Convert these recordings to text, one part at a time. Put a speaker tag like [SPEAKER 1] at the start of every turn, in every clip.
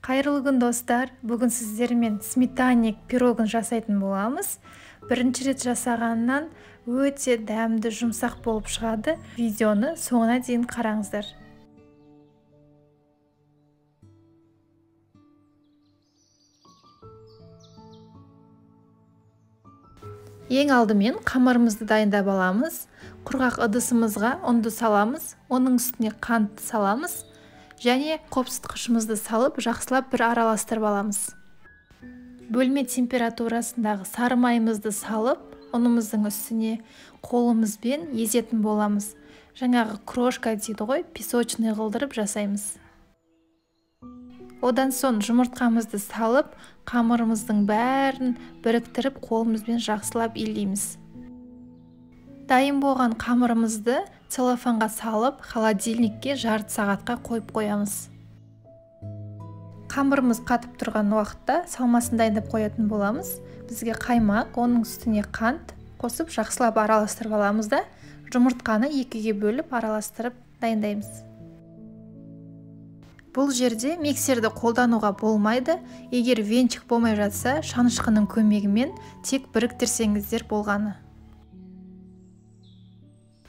[SPEAKER 1] Қайырлы күн, достар! Бүгін сіздермен сметанник пирогын жасайтын боламыз. Бірінші рет жасағаннан өте дәмді, жұмсақ болып шығады. Видеоны соңына дейін қараңыздар. Ең алдымен қамырымызды дайындап аламыз. Құрғақ ыдысымызға ұнды саламыз, оның үстіне қантты саламыз және қопсытқышымызды салып, жақсылап бір араластырып аламыз. Бөлме температурасындағы сары майымызды салып, ұнымыздың үстіне қолымызбен езетін боламыз. Жаңағы крошка дейді ғой, песочный қылдырып жасаймыз. Одан соң жұмыртқамызды салып, қамырымыздың бәрін біріктіріп, қолымызбен жақсылап илейміз. Дайын болған қамырымызды целлофанға салып, холодильникке жарты сағатқа қойып қоямыз. Қамырымыз қатып тұрған уақытта салмасын дайындап қоятын боламыз. Бізге қаймақ, оның үстіне қант қосып жақсылап араластырып аламыз да, жұмыртқаны екіге бөліп араластырып дайындаймыз. Бұл жерде миксерді қолдануға болмайды. Егер венчик болмай жатса, шанышқының көмегімен тек біріктірсеңіздер болғаны.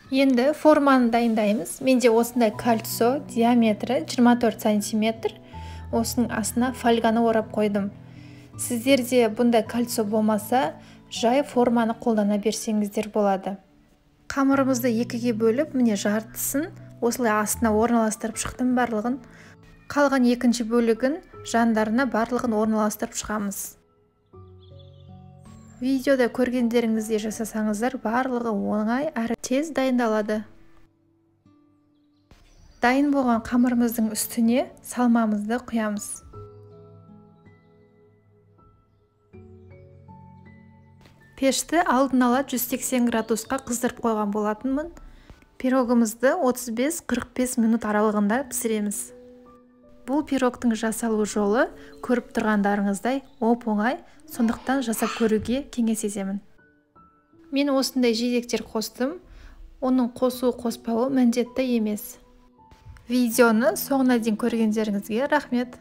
[SPEAKER 1] Енді форманы дайындаймыз. Менде осындай кольцо, диаметрі 24 сантиметр. Осының астына фольганы орап қойдым. Сіздерде бұндай кольцо болмаса, жай форманы қолдана берсеңіздер болады. Қамырымызды екіге бөліп, міне жартысын осылай астына орналастырып шықтым барлығын. Қалған екінші бөлігін жандарына барлығын орналастырып шығамыз. Видеода көргендеріңіздей жасасаңыздар, барлығы оңай әрі тез дайындалады. Дайын болған қамырымыздың үстіне салмамызды құямыз. Пешті алдын ала 180 градусқа қыздырып қойған болатынмын. Пирогымызды 35-45 минут аралығында пісіреміз. Бұл пирогтың жасалу жолы көріп тұрғандарыңыздай оп-оңай, сондықтан жасап көруге кеңес етемін. Мен осындай жидектер қостым, оның қосу қоспауы міндетті емес. Видеоны соңына дейін көргендеріңізге рахмет.